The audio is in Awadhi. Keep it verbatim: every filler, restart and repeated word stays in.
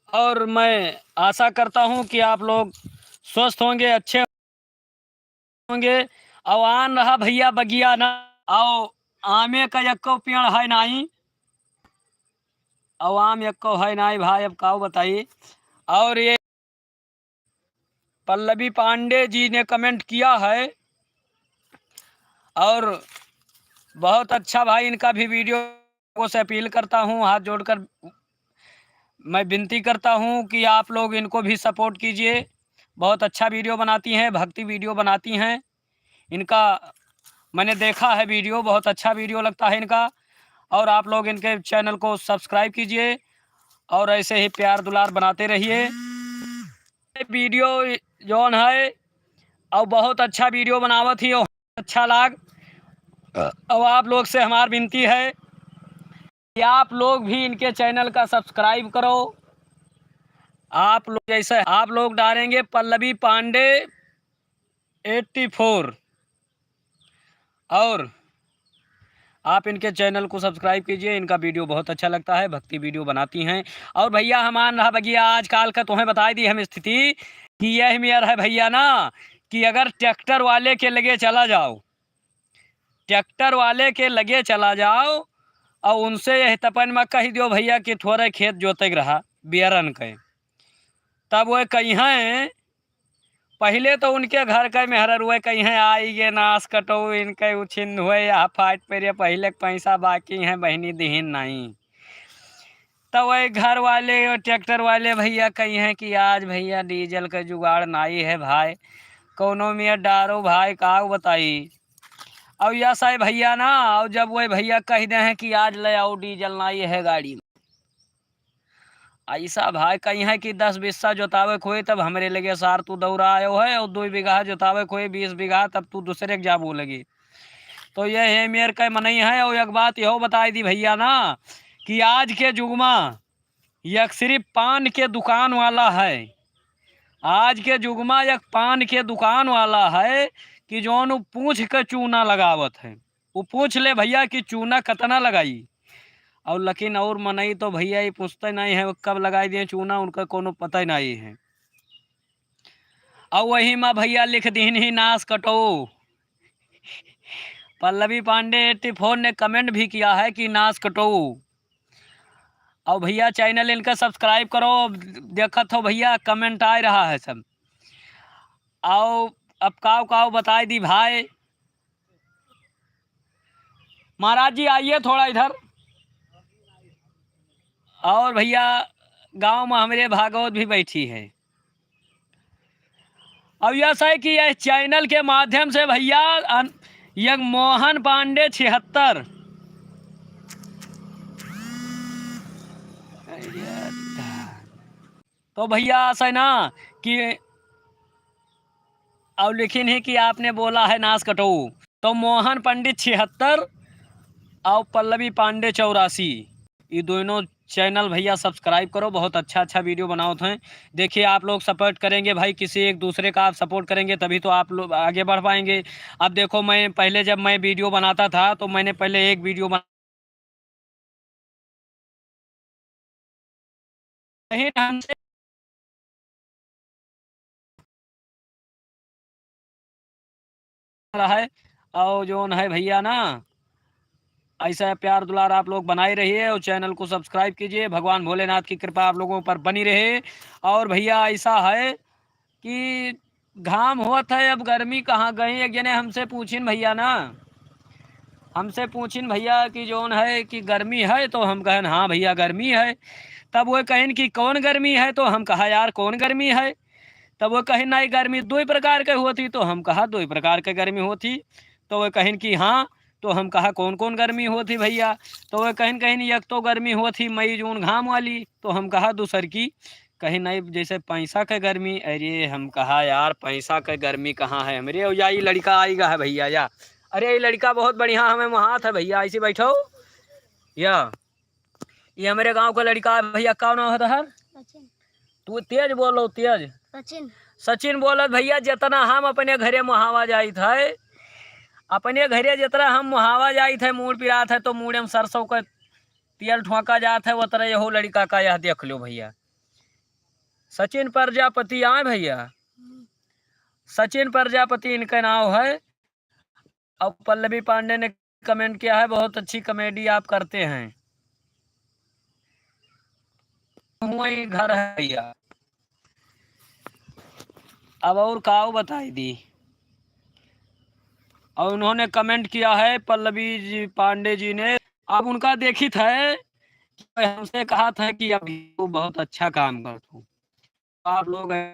और मैं आशा करता हूँ कि आप लोग स्वस्थ होंगे, अच्छे होंगे। और आन रहा भैया बगिया ना, और आमे का एक्को पेड़ है नाई, और आम एक्को है नाई भाई, अब काऊ बताई। और ये पल्लवी पांडे जी ने कमेंट किया है, और बहुत अच्छा भाई, इनका भी वीडियो को से अपील करता हूँ, हाथ जोड़कर मैं विनती करता हूँ कि आप लोग इनको भी सपोर्ट कीजिए। बहुत अच्छा वीडियो बनाती हैं, भक्ति वीडियो बनाती हैं। इनका मैंने देखा है वीडियो, बहुत अच्छा वीडियो लगता है इनका। और आप लोग इनके चैनल को सब्सक्राइब कीजिए और ऐसे ही प्यार दुलार बनाते रहिए। वीडियो जौन है और बहुत अच्छा वीडियो बनावत ही, अच्छा लाग। और आप लोग से हमार विनती है कि आप लोग भी इनके चैनल का सब्सक्राइब करो। आप लोग जैसे आप लोग डालेंगे पल्लवी पांडे एट्टी फोर, और आप इनके चैनल को सब्सक्राइब कीजिए। इनका वीडियो बहुत अच्छा लगता है, भक्ति वीडियो बनाती हैं। और भैया हमार रहा बगिया, आजकल का तुम्हें बताई दी हम स्थिति कि यह मेर है भैया ना, कि अगर ट्रैक्टर वाले के लगे चला जाओ, ट्रैक्टर वाले के लगे चला जाओ और उनसे यह तपन में कह दियो भैया कि थोड़े खेत जोते के रहा बियरन के, तब वो कहिहैं, पहिले तो उनके घर के मेहररुए कहिहैं, "आई गे नास कटो, इनके उछिन हुए या फाट पे रे, पहिले के पैसा बाकी हैं, बहिनी दिहिन नाई।" तो वही घर वाले और ट्रैक्टर वाले भैया कहिहैं कि आज भैया डीजल का जुगाड़ नाई है भाई, कौनो मेर डारो भाई, का बताई। और या साहब भैया ना, और जब वही भैया कह दे हैं कि आज ले आओ डीजल नाई है गाड़ी में, ऐसा भाई कहिहैं कि दस बीसा जोतावे के होई तब हमरे लगे सार तू दौड़ा आयो है, और दो बीघा जोतावे के होई बीस बीघा तब तू दूसरे के जाबू लगी। तो ये है मेर के मनई है। और एक बात यहो बताई दी भैया ना कि आज के जुग मा एक सिर्फ पान के दुकान वाला है, आज के जुग मा एक पान के दुकान वाला है कि जौन उ पूछ के चूना लगावत है। उ पूछ ले भैया कि चूना कतना लगाई, और लेकिन और मनई तो भैया ये पूछते नहीं है, कब लगाई दिए चूना, उनका कोनो पता ही नहीं है। और वही मा भैया लिख दीन ही नास कटो। पल्लवी पांडे एट्टी फोर ने कमेंट भी किया है कि नास कटो। और भैया चैनल इनका सब्सक्राइब करो, देखत हो भैया कमेंट आ रहा है सब। और अब काव काव बताई दी भाई। महाराज जी आइए थोड़ा इधर। और भैया गांव में हमरे भागवत भी बैठी है। अब यह है कि यह चैनल के माध्यम से भैया अन-, यह मोहन पांडे छिहत्तर, तो भैया ऐसा है ना कि और लिखिन ही कि आपने बोला है नास कटो। तो मोहन पंडित छिहत्तर और पल्लवी पांडे चौरासी, ये दोनों चैनल भैया सब्सक्राइब करो, बहुत अच्छा अच्छा वीडियो बनावत हैं। देखिए आप लोग सपोर्ट करेंगे भाई, किसी एक दूसरे का आप सपोर्ट करेंगे तभी तो आप लोग आगे बढ़ पाएंगे। अब देखो मैं पहले जब मैं वीडियो बनाता था तो मैंने पहले एक वीडियो बना नहीं ढंग से रहा है। और जौन है भैया ना, ऐसा प्यार दुलार आप लोग बनाए रहिए और चैनल को सब्सक्राइब कीजिए। भगवान भोलेनाथ की कृपा आप लोगों पर बनी रहे। और भैया ऐसा है कि घाम होत है, अब गर्मी कहाँ गई। एक जने हमसे पूछिन भैया ना, हमसे पूछिन भैया कि जौन है कि गर्मी है, तो हम कहन हाँ भैया गर्मी है। तब वो कहिन कि कौन गर्मी है, तो हम कहा यार कौन गर्मी है। तब वो कहिन नहीं गर्मी दो प्रकार के होती, तो हम कहा दो प्रकार के गर्मी होती। तो वो कहिन कि हाँ, तो हम कहा कौन कौन गर्मी होती भैया। तो वो कहिन कहिन एक तो गर्मी होती मई जून घाम वाली, तो हम कहा दूसर की कहीं नहीं, जैसे पैसा के गर्मी। अरे हम कहा यार पैसा के गर्मी कहाँ है हमरे, या ये लड़का आइगा है भैया या, अरे ये लड़का बहुत बढ़िया हमें मोहात है भैया, ऐसे बैठो या। ये हमरे गांव का लड़का है भैया, का नाम है तोहर? सचिन। तू तेज बोलो, तेज। सचिन। सचिन बोलत भैया, जितना हम अपने घरे मोहावा जाइत है, अपने घरे जितना हम मोहावा जाइत है, मूड़ पिरात है तो मूड़े में सरसों का तेल ठोंका जात है, उतरे यहो लड़का का यह देख लो भैया। सचिन प्रजापति आए भैया, सचिन प्रजापति इनका नाम है। और पल्लवी पांडे ने कमेंट किया है, "बहुत अच्छी कॉमेडी आप करते हैं।" वही घर है भैया। अब और काऊ बताई दी। और उन्होंने कमेंट किया है पल्लवी जी, पांडे जी ने, अब उनका देखित है कि हमसे कहा था कि अब वो बहुत अच्छा काम करत हो। आप लोग हैं